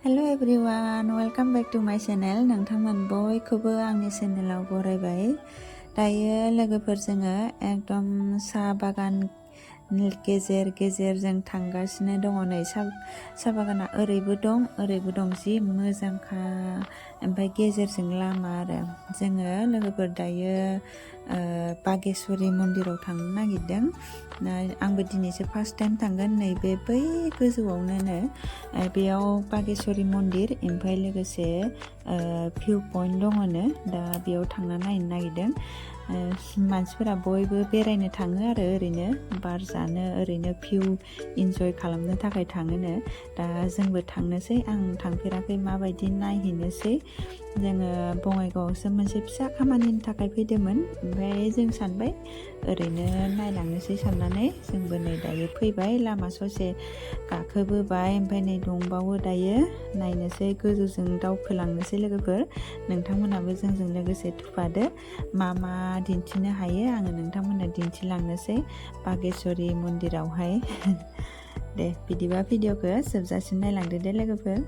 Hello everyone, welcome back to my channel. नोंथांमोन बयखौबो आंनि चेनेलाव बरायबाय। दायो लोगोफोर जोङो एकदम साहा बागान गेजेर जों थांगासिनो दङ। नै साहा बागाना ओरैबो दं जि मोजांखा। ओमफ्राय गेजेरजों लामा आरो जोङो लोगोफोर दायो बागेश्वरी मन्दिराव थांनो नागिरदों। आंबो दिनैसो फार्स्ट टाइम थांगोन। नैबे बै गोजौआवनो बेयाव बागेश्वरी मन्दिर ओमफ्राय लोगोसे भिउ पइन्ट दङनो। दा बेयाव थांना नायनो नागिरदों। मानसिफोरा बयबो बेरायनो थाङो आरो ओरैनो बार जानो, ओरैनो भिउ इन्जय खालामनो थाखाय थाङोनो। दा जोंबो थांनोसै। आं थांफेराखै, माबायदि नायहैनोसै। जोङो बङाइगावआवसो मोनसे फिसा खामानिनि थाखाय फैदोंमोन। ओमफ्राय जों सानबाय ओरैनो नायलांनोसै साननानै जोंबो नै दायो फैबाय। लामा ससे गाखोबोबाय, ओमफ्राय नै दंबावो दायो नायनोसै। गोजौजों दावखोलांनोसै लोगोफोर। नोंथांमोनाबो जोंजों लोगोसे थुफादो। मा दिन्थिनो हायो आङो नोंथांमोननो दिन्थिलांनोसै बागेश्वरी मन्दिरावहाय। दे बिदिबा भिडिअखौ जोबजासिम नायलांदो दे लोगोफोर।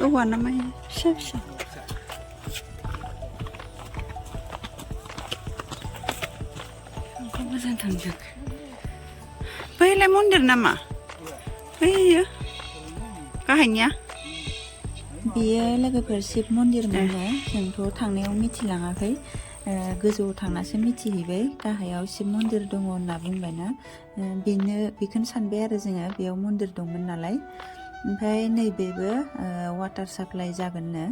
औवा नामा फिसा फिसा मोजां थांदों। बैलाय मन्दिर नामा? बैयो गाहायनिया बेयो लोगोफोर शिब मन्दिर मोनो। जोंथ' थांनायाव मिथिलाङाखै, गोजौआव थांनासो मिथिहैबाय। गाहायाव शिब मन्दिर दङ होनना बुंबायना, बेखौनो सानबाय आरो जोङो बेयाव मन्दिर दंमोन नालाय। ओमफ्राय नैबेबो वाटार साप्लाइ जागोननो।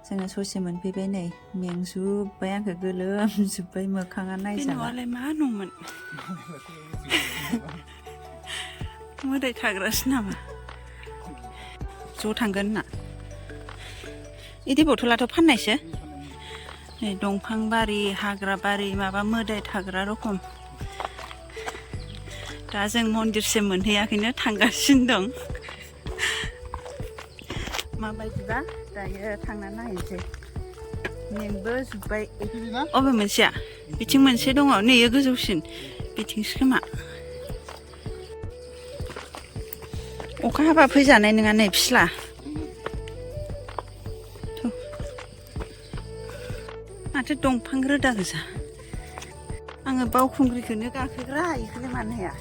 जोङो ससे मोनफैबाय, नै मेंजोब्बाय, आंखौ गोलोमजोब्बाय, मोखाङा नायजाला। मा नंमोन? मोदाय थाग्रासो नामा? ज' थांगोन ना? इदि बथलाथ' फाननायसो। नै दंफां बारि, हाग्रा बारि, माबा मोदाय थाग्रा रखम। दा जों मन्दिरसिम मोनहैयाखैनो, थांगासिनो दं। माबायदिबा दायो थांना नायनोसै। मेंबोजोब्बाय। अबे मोनसेया? बिथिं मोनसे दङ, नैयो गोजौसिन, बिथिंसो खोमा। अखा हाबा फैजानाय नङा, नै फिस्ला। माथो दंफां रोदा गोजा। आङो बावखुंग्रिखौनो गाखोग्रा, बेखौनो मानो हाया?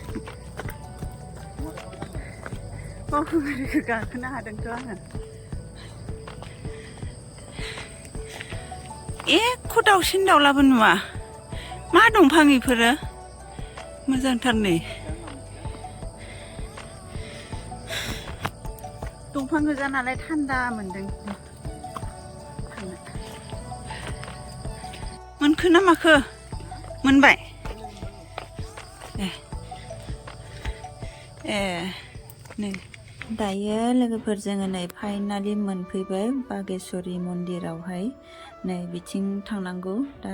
बावखुंग्रिखौ गाखोनो हादोंथ' आङो। एख' दाउसिन दाउलाबो नुवा। मा दंफां बेफोरो? मोजांथार नै। दंफां गोजा नालाय थान्दा मोनदों। मोनखो ना माखो? मोनबाय? ए नै दायो लोगोफोर जोङो नै फाइनालि मोनफैबाय बागेश्वरी मन्दिरावहाय। नै बिथिं थांनांगौ, दा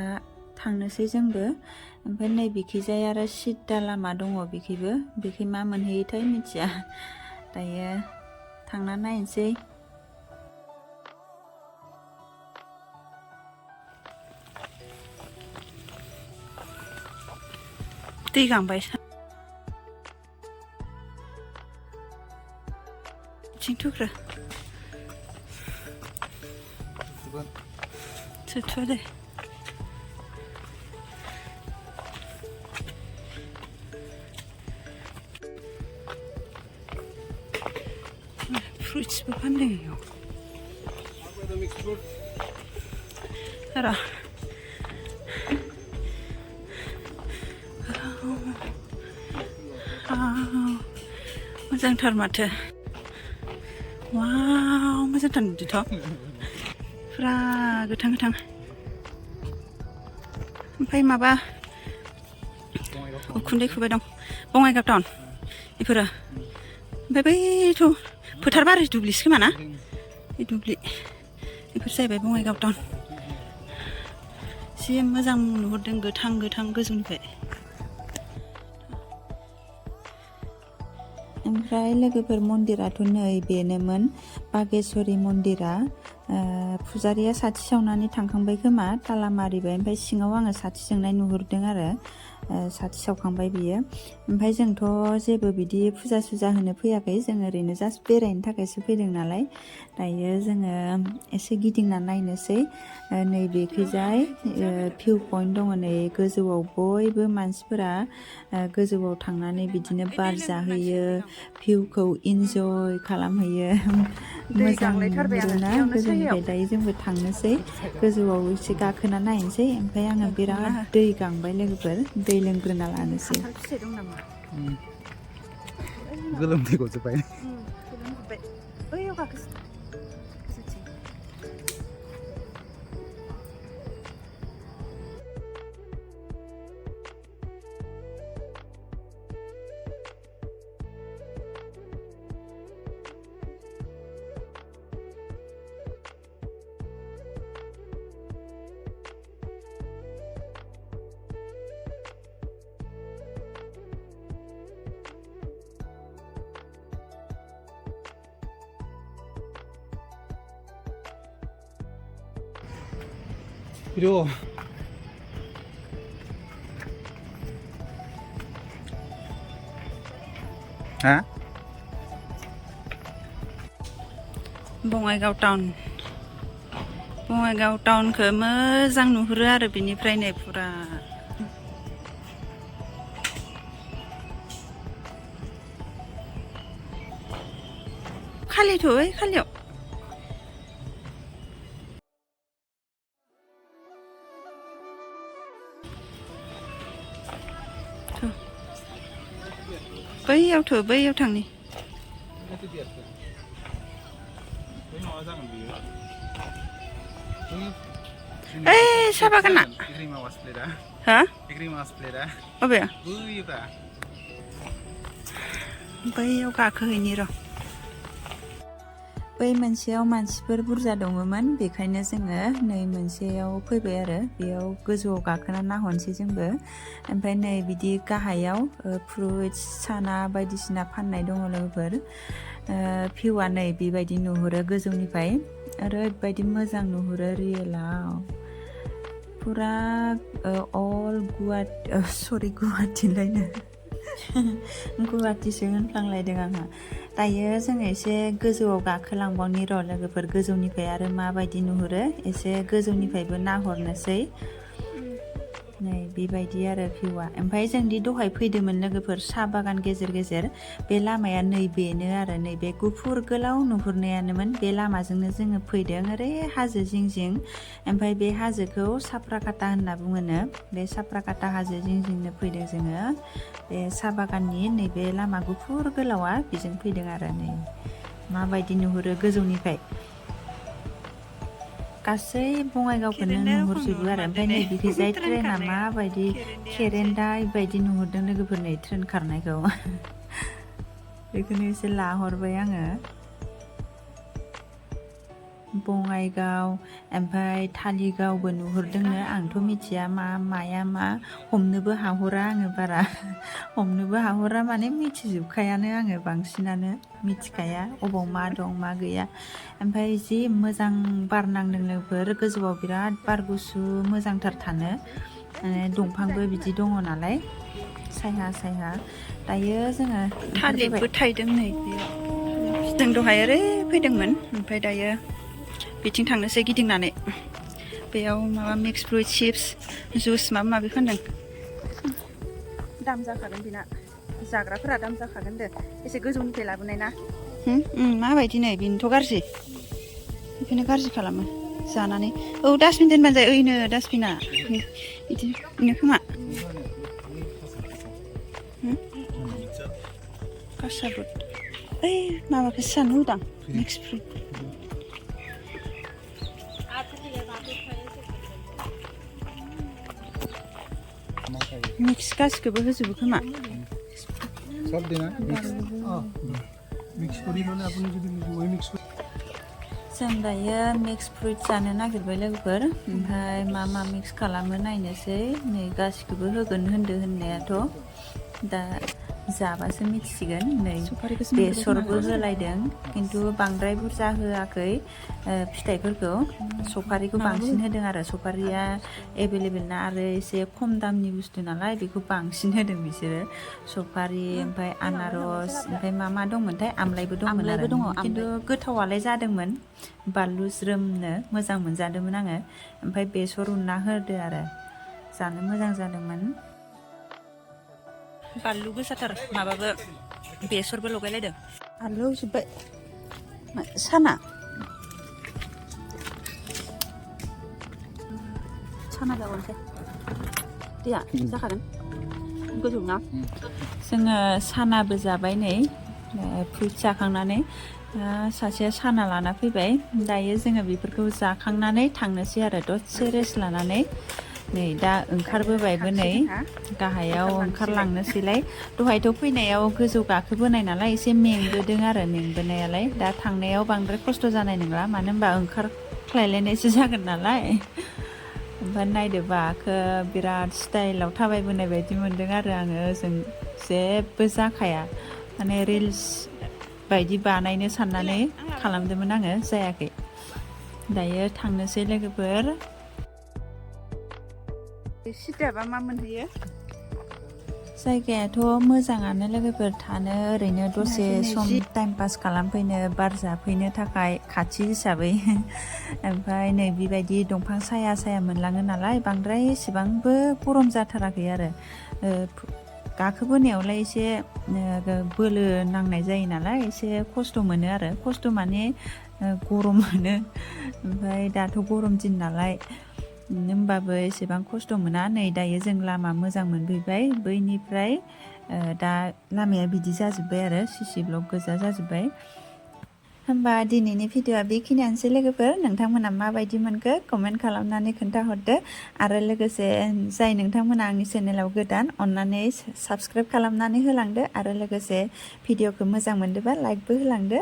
थांनोसै जोंबो। ओमफ्राय नै बिखिजाय आरो सिद्दा लामा दङ, बिखै मा मोनहैयोथाय मिथिया। दायो थांना नायनोसै। दै गांबाय। बिथिं थुख्रा सोथ'आ दे। फ्रुइट्सबो फानदों बेयाव। र' मोजांथार माथो। वाव, मोजांथार नुदोंथ'। फुरा गोथां। ओमफ्राय माबा उखुन्दै खुबाय दं। बङाइगाव टाउन बेफोरो। ओमफ्राय बैथ' फोथार बारि दुब्लिसो खोमा ना? बे दुब्लि बेफोर जाहैबाय बङाइगाव टाउन। जि मोजां नुहुरदों, गोथां गोजौनिफ्राय। ओमफ्राय लोगोफोर मन्दिराथ' नै बेनोमोन बागेश्वरी मन्दिरा। फुजारिया साथि सावनानै थांखांबाय खोमा, ताला मारिबाय। ओमफ्राय सिङाव आङो साथि जोंनाय नुहुरदों आरो। साथि सावखांबाय बियो ओमफ्राय जोंथ' जेबो बिदि फुजा सुजा होनो फैयाखै जों ओरैनो जास्ट बेरायनो थाखायसो फैदों नालाय दायो जोङो एसे गिदिंना नायनोसै नैबेखैजाय भिउ पइन्ट दङ नै गोजौआव बयबो मानसिफोरा गोजौआव थांनानै बिदिनो बार जाहैयो भिउखौ इन्जय खालामहैयो मोजां नुहुरोना गोजौनिफ्राय दायो जोंबो थांनोसै गोजौआव एसे गाखोना नायनोसै ओमफ्राय आङो बिराद दै गांबाय लोगोफोर दै लोंग्रोना लानोसै गोलोमदै गजोब्बाय 그리고 बङाइगाव टाउनखौ मोजां नुहुरो आरो बिनिफ्राय नै पुरा खालिथ' खालियाव बैयाव थांनि साहा बागाना हा अबे बैयाव गाखोहैनि र' बै मोनसेयाव मानसिफोर बुरजा दङमोन बेखायनो जोङो नै मोनसेयाव फैबाय आरो बेयाव गोजौआव गाखोना नाहरनोसै जोंबो ओमफ्राय नै बिदि गाहायाव फ्रुइट्स साना बायदिसिना फाननाय दङ लोगोफोर भिउआ नै बेबायदि नुहुरो गोजौनिफ्राय ओरैबायदि मोजां नुहुरो रियेलाव पुरा अल गुवाहाटिलायनो गुवाहाटिसो होनफ्लांलायदों आंहा दायो जोङो एसे गोजौआव गाखोलांबावनि र' लोगोफोर गोजौनिफ्राय आरो माबायदि नुहुरो एसे गोजौनिफ्रायबो नाहरनोसै नै बेबायदि आरो भिउआ ओमफ्राय जोंदि दहाय फैदोंमोन लोगोफोर साहा बागान गेजेर गेजेर बे लामाया नैबेनो आरो नैबे गुफुर गोलाव नुहुरनायानोमोन बे लामाजोंनो जोङो फैदों ओरै हाजो जिं जिं ओमफ्राय बे हाजोखौ साफ्राकाटा होनना बुङोनो बे साफ्राकाटा हाजो जिं जिंनो फैदों जोङो बे साहा बागाननि नैबे लामा गुफुर गोलावा बेजों फैदों आरो नै माबायदि नुहुरो गोजौनिफ्राय गासै बङाइगावखौनो नुहुरजोबो आरो ओमफ्राय नै बिखैजाय ट्रेना माबायदि खेरेन्दाय बायदि नुहुरदों लोगोफोर नै ट्रेन खारनायखौ बेखौनो एसे लाहरबाय आङो बङाइगाव ओमफ्राय थालिगावबो नुहुरदोंनो आंथ' मिथिया माया मा हमनोबो हाहरा आङो बारा हमनोबो हाहरा माने मिथिजोबखायानो आङो बांसिनानो मिथिखाया अबाव मा दं मा गैया ओमफ्राय जि मोजां बार नांदों लोगोफोर गोजौआव बिराद बार गुसु मोजांथार थानो माने दंफांबो बिदि दङ नालाय सायहा दायो जोङो थालिरबो थायदों नै जों दहाय ओरै फैदोंमोन ओमफ्राय दायो बिथिं थांनोसै गिदिंनानै बेयाव माबा मिक्स फ्रुइट चिप्स जुस माबा माबि फानदों दाम जाखागोन बेना जाग्राफोरा दाम जाखागोन दे एसे गोजौनिफ्राय लाबोनाय ना माबायदि नै बेनोथ' गाज्रि बेखौनो गाज्रि खालामो जानानै औ डास्टबिन दोनबानो जायो ओइनो डास्टबिना बिदिनो खोमा कासाबुट ओइ माबाखौसो जानो होदां मिक्स फ्रुइट मिक्स गासिखौबो होजोबो खोमा सब देना मिक्स करिनानै আপুনি যদি ওই मिक्स जों दायो मिक्स फ्रुइट जानो नागिरबाय लोगोफोर ओमफ्राय मा मिक्स खालामो नायनोसै नै गासिखौबो होगोन होनदो होननायाथ' दा जाबासो मिथिसिगोन नै बेसरबो होलायदों खिन्थु बांद्राय बुरजा होआखै फिथाइफोरखौ सफारिखौ बांसिन होदों आरो सफारिया एभेलेबेल ना आरो एसे खम दामनि बुस्थु नालाय बेखौ बांसिन होदों बिसोरो सफारि ओमफ्राय आनारस ओमफ्राय मा दंमोनथाय आमलाइबो दंमोन आरो खिन्थु गोथावालाय जादोंमोन बानलु ज्रोमनो मोजां मोनजादोंमोन आङो ओमफ्राय बेसर उनना होदो आरो जानो मोजां जादोंमोन बानलु गोसाथार माबाबो बेसरबो लगायलायदों आलु जोब्बाय साना जागोनसै दैया जाखागोन गोजौ ना जोङो सानाबो जाबाय नै फ्रुइट जाखांनानै सासेया साना लाना फैबाय दायो जोङो बेफोरखौ जाखांनानै थांनोसै आरो दसे रेस्ट लानानै नै दा ओंखारबोबायबो नै गाहायाव ओंखारलांनोसैलाय दहायथ' फैनायाव गोजौ गाखोबोनाय नालाय एसे मेंबोदों आरो मेंबोनायालाय दा थांनायाव बांद्राय खस्थ' जानाय नंला मानो होनबा ओंखारख्लायलायनायसो जागोन नालाय ओमफ्राय नायदोबा बिराद स्टाइलाव थाबायबोनाय बायदि मोनदों आरो आङो ओजों जेबो जाखाया माने रिल्स बायदि बानायनो साननानै खालामदोंमोन आङो जायाखै दायो थांनोसै लोगोफोर सिटाबा मा मोनहैयो जायगायाथ' मोजाङानो लोगोफोर थानो ओरैनो दसे सम टाइम पास खालामफैनो बार जाफैनो थाखाय खाथि हिसाबै ओमफ्राय नै बेबायदि दंफां साया मोनलाङो नालाय बांद्राय एसेबांबो गरम जाथाराखै आरो गाखोबोनायावलाय एसे बोलो नांनाय जायो नालाय एसे खस्थ' मोनो आरो खस्थ' माने गरम मोनो ओमफ्राय दाथ' गरम दिन नालाय होमबाबो एसेबां खस्थ' मोना नै दायो जों लामा मोजां मोनफैबाय बैनिफ्राय दा लामाया बिदि जाजोब्बाय आरो सिसि ब्लक गोजा जाजोब्बाय होमबा दिनैनि भिडिअआ बेखिनियानोसै लोगोफोर नोंथांमोना माबायदि मोनखो कमेन्ट खालामनानै खोन्थाहरदो आरो लोगोसे जाय नोंथांमोना आंनि चेनेलाव गोदान अन्नानै साबस्क्राइब खालामनानै होलांदो आरो लोगोसे भिडिअखौ मोजां मोनदोंबा लाइकबो होलांदो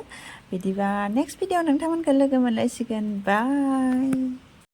बिदिबा नेक्स्ट भिडिअआव नोंथांमोनखौ लोगो मोनलायसिगोन बाय